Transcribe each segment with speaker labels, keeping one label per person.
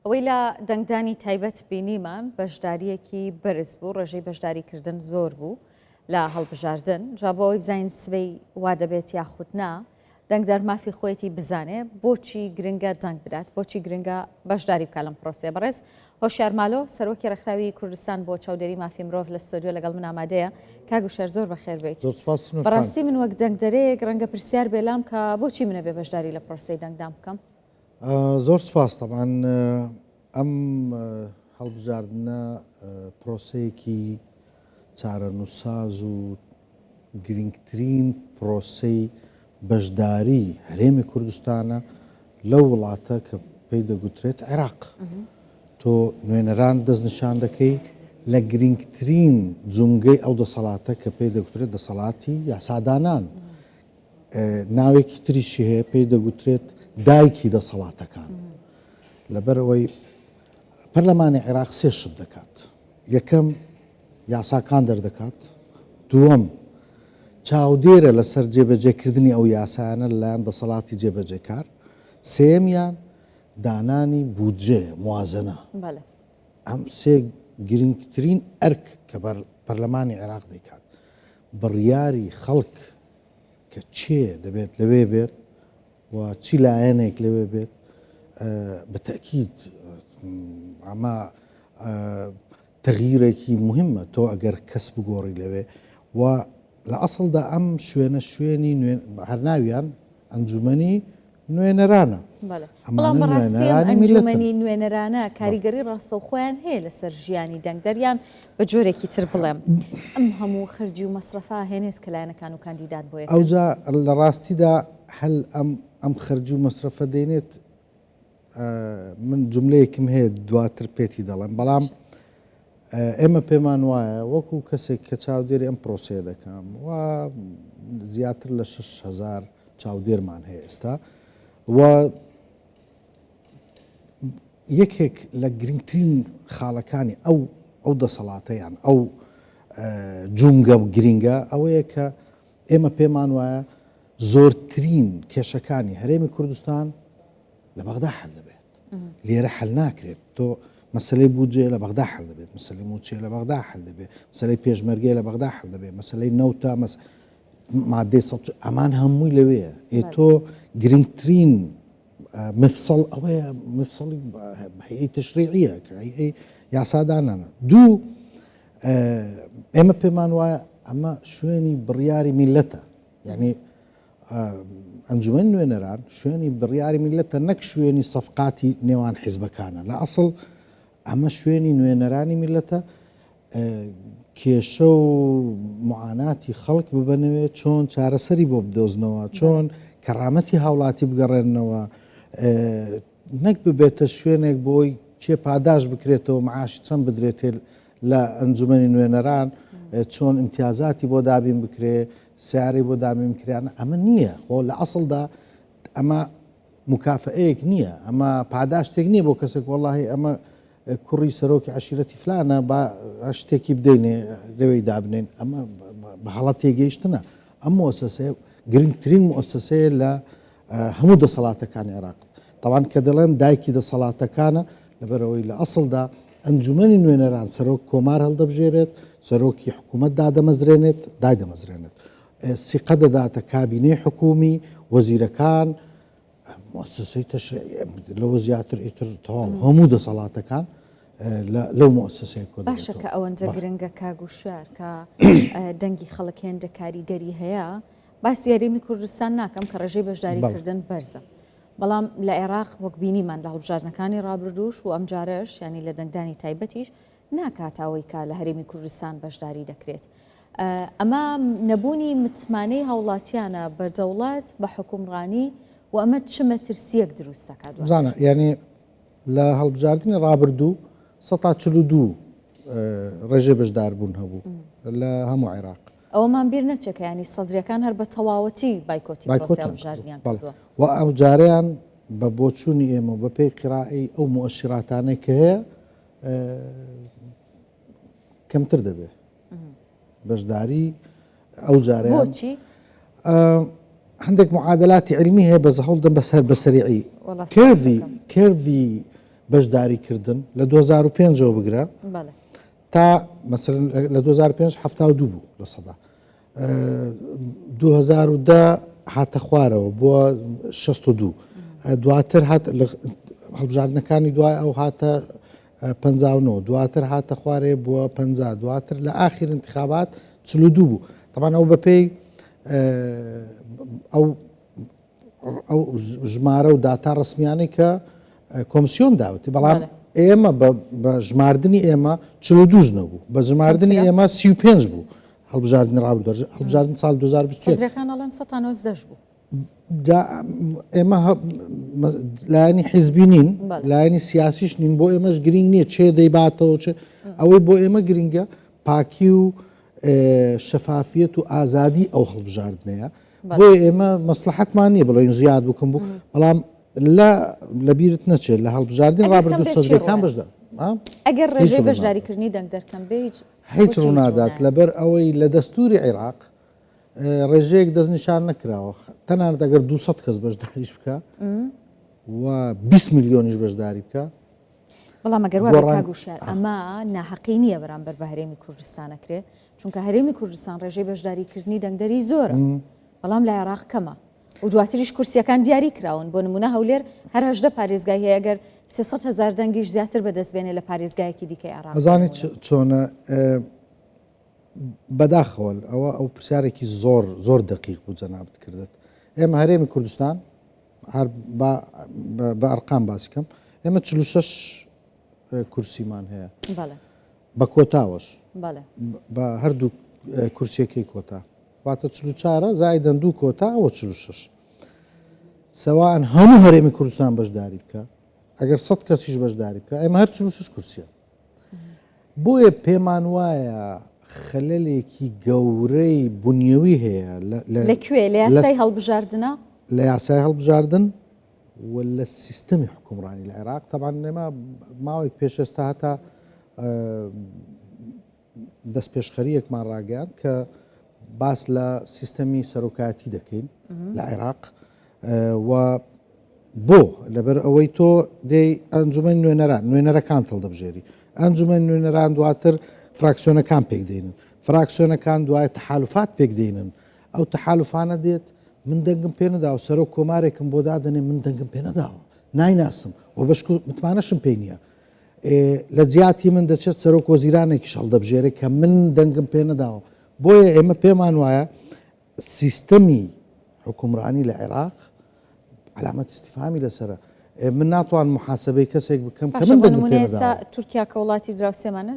Speaker 1: ئەوەی لە دەنگدانی تایبەت بینیمان بەشدارییەکی بەرز بوو، ڕێژەی بەشداریکردن زۆر بوو لە هەڵبژاردن، جا بۆ ئەوەی بزانین سبەی وا دەبێت یاخود نا، دەنگدەر مافی خۆیەتی بزانێ بۆچی گرنگە دەنگ بدات، بۆچی گرنگە بەشداری بکات لەم پرۆسەیە. بەڕێز هۆشیار مالۆ، سەرۆکی ڕێکخراوی کوردستان بۆ چاودێری مافی مرۆڤ لە ستۆدیۆ لەگەڵ من ئامادەیە. کاک هۆشیار زۆر بەخێر بێیت.
Speaker 2: زۆر سوپاس سنوور خان.
Speaker 1: بەڕاستی من وەک دەنگدەرێک ڕەنگە پرسیار بێ لام کە بۆچی منە بێ بەشداری لە پرۆسەی دەنگدان بکەم؟
Speaker 2: زۆر سوپاس تەبعەن ئەم هەڵبژاردنە پرۆسەیەکی چارەنووسساز و گرنگترین پرۆسەی بەشداری هەرێمی کوردستانە لەو وڵاتە کە پێی دەگوترێت عێراق. تۆ نوێنەران دەستنیشان دەکەی لە گرنگترین جومگەی ئەو دەسەڵاتە کە پێی دەگوترێت دەسەڵاتی یاسادانان. ناوێکی تریشی هەیە پێی دەگوترێت دایکی دەسەڵاتەکان. لەبەرئەوەی پەرلەمانی عێراق سێ شت دەکات. یەکەم یاساکان دەردەکات، دووەم چاودێرە لەسەر جێبەجێکردنی ئەو یاسایانە لەلایەن دەسەڵاتی جێبەجێکار، سێیەمیان دانانی بودجەیە، موازنە. ئەم سێ گرنگترین ئەرک کە پەرلەمانی عێراق دەیکات، بڕیاری خەڵک کە کێ دەبێت لەوێ بێت و چی لایەنێک لەوێ بێت بە تەئکید ئەمە تەغیرێکی مهمە تۆ ئەگەر کەس بگۆڕی لەوێ و لە ئەسڵدا ئەم شوێنە شوێنی هەر ناویان ئەنجومەنی نوێنەرانە.
Speaker 1: بەڵێ. بەڵام بەڕاستی ئەم ئەنجومەنی نوێنەرانە کاریگەری ڕاستەوخۆیان هەیە لەسەر ژیانی دەنگدەر یان بە جۆرێکی تر بڵێم ئەم هەموو خەرجی و مەسرەفە هێنێت کە لایەنەکان و کاندیدان بۆ یەکەن.
Speaker 2: ئەوجا لە ڕاستیدا هەل ئەم ئەم خەرجی و مەسرەفە دێنێت من جملەیەکم هەیە دواتر پێتی دەڵێم بەڵام ئێمە پێمان وایە وەکو کەسێک کە چاودێری ئەم پرۆسەیە دەکەم و زیاتر لە 6هزار چاودێرمان هەیە ئێستا و یەکێک لە گرنگترین خاڵەکانی ئەو ئەو دەسەڵاتەیان ئەو جومگە گرنگە ئەوەیە کە ئێمە پێمان وایە زۆرترین کێشەکانی هەرێمی کوردستان لە بەغدا حل دەبێت لێرە حل ناکرێت تۆ مەسلەی بودجێ لە بەغدا حل دەبێت مەسلەی موچێ لە بەغدا حل دەبێت مەسلەی پێشمەرگەی لە بەغدا حل دەبێت مەسلەی نەوتە مەس مادەی سە ئەمان هەمووی لەوەیە ئێ تۆ گرنگترین مفسەڵ ئەوەیە مفسەڵی هەیئەی تشریعیە کە هەیئەی یاسادانانە دوو ئێمە پێمان وایە ئەمە شوێنی بڕیاری میلەتە یعنی ئەنجومەنی نوێنەران شوێنی بڕیاری میللەتە نەک شوێنی سەفقاتی نێوان حیزبەکانە لە ئەسڵ ئەمە شوێنی نوێنەرانی میللەتە کێشە و معاناتی خەڵک ببەنەوێ چۆن چارەسەری بۆ بدۆزنەوە چۆن کەڕامەتی هاوڵاتی بگەڕێننەوە نەک ببێتە شوێنێک بۆی کێ پاداش بکرێتەوە معاشی چەند بدرێتێ لە ئەنجومەنی نوێنەران چۆن ئیمتیازاتی بۆ دابین بکرێ سیارەی بۆ دابین بکرێ ئەمە نییە خۆ لە ئەسڵدا ئەمە مکافەیەک نییە ئەمە پاداشتێک نییە بۆ کەسێک وەڵی ئەمە کوڕی سەرۆکی عشیرەتی فلانە با شتێکی بدەینێ لەوەی دابنێن ئەمە بە هەڵە تێگەیشتنە ئەم موسسەیە گرنگترین موسسەیە لە هەموو دەسەڵاتەکانی عێراق تەوان کە دەڵێم دایکی دەسەڵاتەکانە لەبەرئەوەی لە ئەسڵدا ئەنجومەنی نوێنەران سەرۆک کۆمار هەڵدەبژێرێت، سەرۆکی حکوومەت دادەمەزرێنێت، دایدەمەزرێنێت، سیقە دەداتە کابینەی حکوومی، وەزیرەکان، موئەسەسەی تەشریعی، لەوە زیاتر ئیتر تەواو هەموو دەسەڵاتەکان لەو موئەسەسەیە کۆ
Speaker 1: باشە کە ئەوەندە گرنگە کاک وشیار کە دەنگی خەڵک هێندە کاریگەری هەیە، باسی هەرێمی کوردستان ناکەم کە ڕێژەی بەشداریکردن بەرزە. بەڵام لە عێراق وەک بینیمان لە هەڵبژاردنەکانی ڕابردووش و ئەمجارەش یانی لە دەنگدانی تایبەتیش ناکات ئەوەی کە لە هەرێمی کوردستان بەشداری دەکرێت. ئەمە نەبوونی متمانەی هاوڵاتیانە بە دەوڵەت بە حکومڕانی و ئەمە چ مەترسیەک دروست دەکات دواتر؟
Speaker 2: زانا یانی لە هەڵبژاردنی ڕابردوو 142 ڕێژەی بەشداربوون هەبوو لە هەموو عێراق.
Speaker 1: ئەوەمان بیر نەچێ کە یانی سەدریەکان هەر بە تەواوەتی بایکۆتی پرۆسەی هەڵبژاردنیان کردووە.
Speaker 2: و ئەوجارەیان بە بۆچوونی ئێمە و بەپێی قیرائەی ئەو موئەشیراتانەی کە هەیە کەمتر دەبێ بەشداری ئەو جارەیان.
Speaker 1: بۆچی؟
Speaker 2: هەندێک معادلاتی علمی هەیە بەس هەوڵدەم بەسەر بەسەریعی کێرڤی کێرڤی. بەشداری کردن لە 2005ەوە بگرە تا مەسەلەن لە 2005 72 بوو لە سەدا 2010 هاتە خوارەوە بووە 62 دواتر هات هەڵبژاردنەکانی دوای ئەو هاتە 59 دواتر هاتە خوارێ بووە 50 دواتر لە ئاخیر انتخابات 42 بوو طبعا ئەو بەپێی ئەو ئەو ژمارە و داتا ڕسمیانەی کە کۆمسیۆن داوتی بەڵام ئێمە بە ژماردنی ئێمە 42 ژنە بوو بە ژماردنی ئێمە 35 بوو هەڵبژاردنی ڕابردوو هەڵبژاردن ساڵ 2021
Speaker 1: سەدرەکان ئەڵێن 190 بوو.
Speaker 2: ئێمە لایەنی حیزبی نین لایەنی سیاسیش نین بۆ ئێمەش گرنگ نییە چێ دەیباتەوە چێ ئەوەی بۆ ئێمە گرنگە پاکی و شەفافیەت و ئازادی ئەو هەڵبژاردنەیە بۆیە ئێمە مەسلحەتمان نییە بڵێن زیاد بکەم بوو بەڵام لە لەبیرت نەچێت لە هەڵبژاردن ڕابردوو سەدرەکان بەشدار
Speaker 1: ئەگەر ڕێژەی بەشداریکردنی دەنگدەر کەم بێ هیچ
Speaker 2: هیچ ڕوونادات لەبەر ئەوەی لە دەستوری عێراق ڕێژەیەک دەستنیشان نەکراوە تەنانەت ئەگەر 200 کەس بەشداریش بکە و 20 میلیۆنیش بەشداری بکە
Speaker 1: بەڵام ئەگەر وا بێت کاک وشیار ئەمە ناهەقی نییە بەرامبەر بە هەرێمی کوردستان ئەکرێ چونکە هەرێمی کوردستان ڕێژەی بەشداریکردنی دەنگدەری زۆرە بەڵام لە عێراق کەمە و دواتریش کورسیەکان دیاری کراون بۆ نمونە هەولێر هەر هەژدە پارێزگای هەیە گەر 300 هزار دەنگیش زیاتر بەدەست بێنێ لە پارێزگایەکی دیکەی عێراق
Speaker 2: ئەزانی چۆنە بەداخەوە ئەوە ئەو پرسیارێکی زۆر زۆر دقیق بوو جەنابت کردت ئێمە هەرێمی کوردستان هەر بە ئەرقام باسی کەم ئێمە 46 کورسیمان هەیە بە کۆتاوەش بە هەردوو کورسیەکەی کۆتا واتە 44 زایدەن دوو کۆتا ئەوە 46 سەوان هەموو هەرێمی کوردستان بەشداری بکە ئەگەر 100 کەسیش بەشداری بکە ئێمە هەر 46 کورسیە بۆیە پێمان وایە خەلەلێکی گەورەی بنیەوی هەیە
Speaker 1: لە کوێ؟ لە یاسای هەڵبژاردنە؟
Speaker 2: لە یاسای هەڵبژاردن و لە سیستەمی حکومڕانی لە عێراق تەبعەن ئێمە ماوەیەک پێش ئێستا هەتا دەستپێشخەرییەکمان ڕاگەیاند کە باس لە سیستەمی سەرۆکایەتی دەکەین لە عێراق و بۆ؟ لەبەر ئەوەی تۆ دێی ئەنجومەنی نوێنەران، نوێنەرەکانت هەڵدەبژێری. ئەنجومەنی نوێنەران دواتر فراکسیۆنەکان پێک دێنن. فراکسیۆنەکان دوای تەحالوفات پێک دێنن. ئەو تەحالوفانە دێت من دەنگم پێ نەداوە، سەرۆک کۆمارێکم بۆ دادەنێ من دەنگم پێ نەداوە، نایناسم و بەشکو متمانەشم پێی نییە. لە جیاتی من دەچێت سەرۆک وەزیرانێکیش هەڵدەبژێرێ کە من دەنگم پێ نەداوە. بۆیە ئێمە پێمان وایە سیستەمی حوکمڕانی لە عێراق عەلامەت ئیستیفهامی لەسەرە. من ناتوانم موحاسەبەی کەسێک بکەم کە
Speaker 1: باشە
Speaker 2: من
Speaker 1: بۆ
Speaker 2: دەنگم
Speaker 1: نمونە
Speaker 2: پێ
Speaker 1: ئێستا
Speaker 2: نەداوە.
Speaker 1: تورکیا کە وڵاتی دراوسێمانە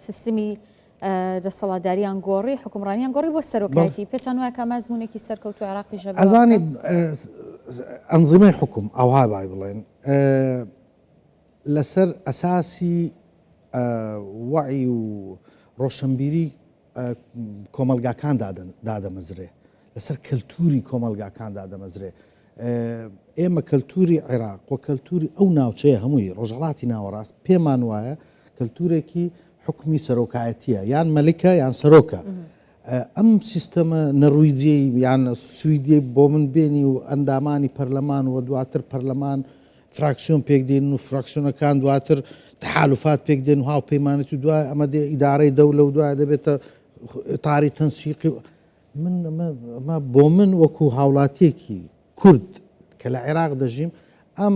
Speaker 1: سیستمی دەسەڵاتداریان گۆڕی حکومڕانیان گۆڕی بۆ
Speaker 2: بەڵێ.
Speaker 1: سەرۆکایەتی پێتان وایە کە ئەمە ئەزموونێکی سەرکەوتوو عێراقیش هەبێ وا
Speaker 2: ئەزانی
Speaker 1: بکا؟
Speaker 2: ئەنزیمەی حوکم ئەوها بای بڵێن لەسەر ئەساسی وەعی و ڕۆشنبیری کۆمەڵگاکان دادەمەزرێ، لەسەر کەلتوری کۆمەڵگاکان دادەمەزرێ. ئێمە کەلتوری عێراق و کەلتوری ئەو ناوچەیە هەمووی ڕۆژهەڵاتی ناوەڕاست پێمان وایە کەلتورێکی حوکمی سەرۆکایەتیە، یان مەلیکە یان سەرۆکە. ئەم سیستەمە نەرویجیەی یان سویدیەی بۆ من بێنی و ئەندامانی پەرلەمان و دواتر پەرلەمان فراکسیۆن پێک دێنن و فراکسیۆنەکان دواتر تەحالوفات پێک دێن و هاوپەیمانێتی و دوای ئەمە دێ ئیدارەی دەولە و دوای دەبێتە ئیتاری تەنسیقی من ئەمە بۆ من وەکو هاوڵاتیەکی کورد کە لە عێراق دەژیم ئەم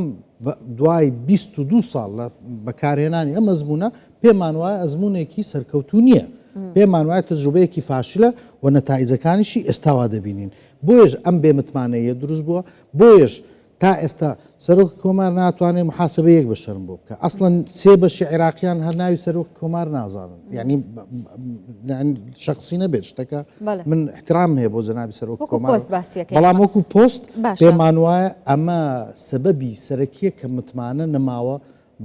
Speaker 2: دوای 22 ساڵ لە بەکارهێنانی ئەم ئەزمونە پێمان وایە ئەزمونێکی سەرکەوتوو نییە پێمان وایە تەجروبەیەکی فاشلە و نەتائیجەکانیشی ئێستاوا دەبینین بۆیەش ئەم بێمتمانەیە دروست بووە بۆیەش تا ئێستا سەرۆکی کۆمار ناتوانێ محاسبەی یەک بەشەرم بۆ بکا ئەسڵەن سێ بەشی عێراقیان هەر ناوی سەرۆکی کۆمار نازانن یعنی شخصی نەبێت شتەکە من احترام هەیە بۆ جەنابی سەرۆک کۆمار بەڵام وەکو پۆست پێمان وایە ئەمە سەبەبی سەرەکیە کە متمانە نەماوە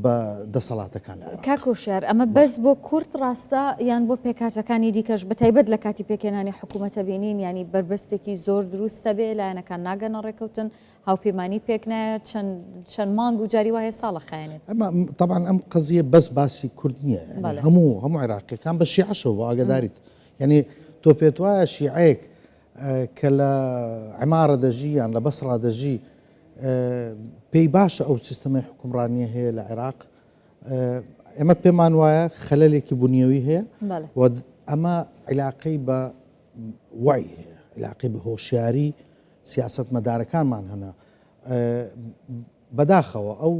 Speaker 2: بە دەسەڵاتەکان لە عێراق.
Speaker 1: کاک هۆشیار ئەمە بەس بۆ کورد ڕاستە یان بۆ پێکهاتەکانی دیکەش بەتایبەت لە کاتی پێکهێنانی حکوومەتە بینین یانی بەربەستێکی زۆر دروست دەبێ لایەنەکان ناگەنە ڕێکەوتن هاوپەیمانی پێک نایەت چەند چەند مانگ و جاری وایە ساڵە خایەنێت.
Speaker 2: ئەمە تەبعەن ئەم قەزیە بەس باسی کورد نییە یانی هەموو هەموو عێراقیەکان بە شیعەشەوە بۆ ئاگاداریت یانی تۆ پێت وایە شیعەیەک کە لە عمارە دەژی یان لە بەسڕا دەژی پێی باشە ئەو سیستەمەی حکومڕانیە هەیە لە عێراق ئێمە پێمان وایە خەلەلێکی بنیەوی هەیە و ئەمە عیلاقەی بە وعی هەیە عیلاقەی بە هۆشیاری سیاسەتمەدارەکانمان هەنە بەداخەوە ئەو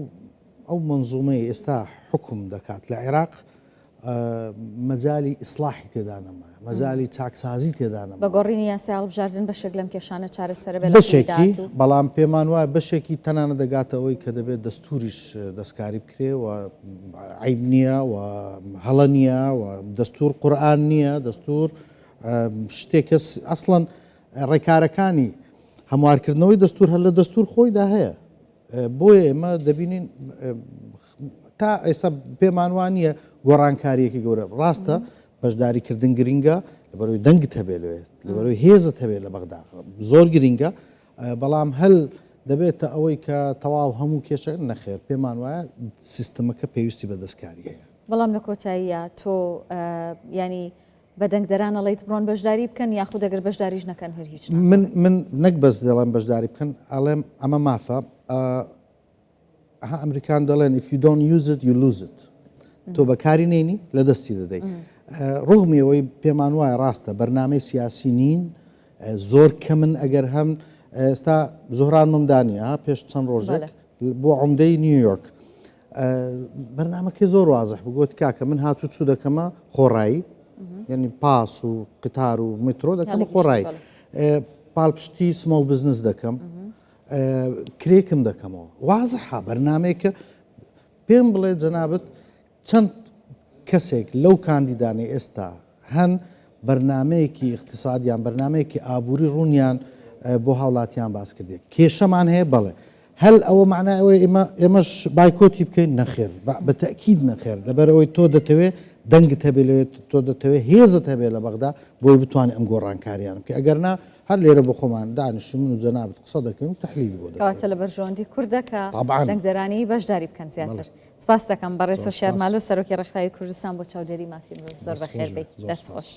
Speaker 2: ئەو مەنزومەی ئێستا حوکم دەکات لە عێراق مەجالی ئیسڵاحی تێدا نەما، مەجالی چاکسازی تێدا نەما.
Speaker 1: بە گۆڕینی یاسای هەڵبژاردن بەشێک لەم کێشانە چارەسەرە بێ لە خولی
Speaker 2: بەشێکی،
Speaker 1: داهاتوو؟
Speaker 2: بەڵام پێمان وایە بەشێکی تەنانەت دەگاتە ئەوەی کە دەبێت دەستووریش دەستکاری بکرێ و عەیب نییە و هەڵە نییە و دەستوور قورئان نییە، دەستوور شتێکە ئەسڵەن ڕێکارەکانی هەموارکردنەوەی دەستوور هەر لە دەستوور خۆیدا هەیە. بۆیە ئێمە دەبینین تا ئێستا پێمان وان نییە گۆڕانکاریەکی گەورە ڕاستە بەشداریکردن گرنگە لەبەرەوەی دەنگت هەبێ لەوێ لەبەرەوەی هێزت هەبێ لە بەغدا زۆر گرنگە بەڵام هەل دەبێتە ئەوەی کە تەواو هەموو کێشە نەخێر پێمان وایە سیستمەکە پێویستی بە دەستکاری هەیە.
Speaker 1: بەڵام لە کۆتاییە تۆ ینی بە دەنگدەران ئەڵێیت بڕۆن بەشداری بکەن یاخود ئەگەر بەشداریش نەکەن هەر هیچ ناکەن؟
Speaker 2: من من نەک بەس دەڵێم بەشداری بکەن ئەڵێم ئەمە مافە ئەها ئەمریکان دەڵێن if you don't use it you lose it تۆ بەکاری نێنی لە دەستی دەدەیت ڕغمی ئەوەی پێمان وایە ڕاستە بەرنامەی سیاسی نین زۆر کەمن ئەگەر هەم ئێستا زۆران ممدانیە پێش چەند ڕۆژێک بۆ عمدەی نیویۆرک بەرنامەکەی زۆر وازح بوو گوت کاکە من هاتوو چوو دەکەمە خۆڕایی یعنی پاس و قیتار و مترۆ دەکەمە خۆڕایی پاڵپشتی small business دەکەم کرێکم دەکەمەوە وازحە بەرنمەیەکە پێم بڵێ جەنابەت چەند کەسێک لەو کاندیدانەی ئێستا هەن بەرنامەیەکی ئیقتیسادیان، بەرنامەیەکی ئابووری ڕوونیان بۆ هاوڵاتیان باس کردیە. کێشەمان هەیە؟ بەڵێ. هەل ئەوە مەعنای ئەوەیە ئێمە ئێمەش بایکۆتی بکەین؟ نەخێر، بە تەئکید نەخێر. لەبەر ئەوەی تۆ دەتەوێ دەنگت هەبێ لەوێ، تۆ دەتەوێ هێزت هەبێ لە بەغدا بۆی بتوانی ئەم گۆڕانکارییانە بکەی. ئەگەر نا هەر لێرە بۆ خۆمان دانیشتین من و جەنابت قسە دەکەین و تەحلیلی بۆ دەکەین.
Speaker 1: کەواتە لە بەرژەوەندی کوردە کە دەنگدەرانی بەشداری بکەن زیاتر. سپاست دەکەم بەڕێز هۆشیار مالۆ سەرۆکی ڕێکخراوی کوردستان بۆ چاودێری مافی مرۆڤ زۆر بەخێر بێیت دەست خۆش.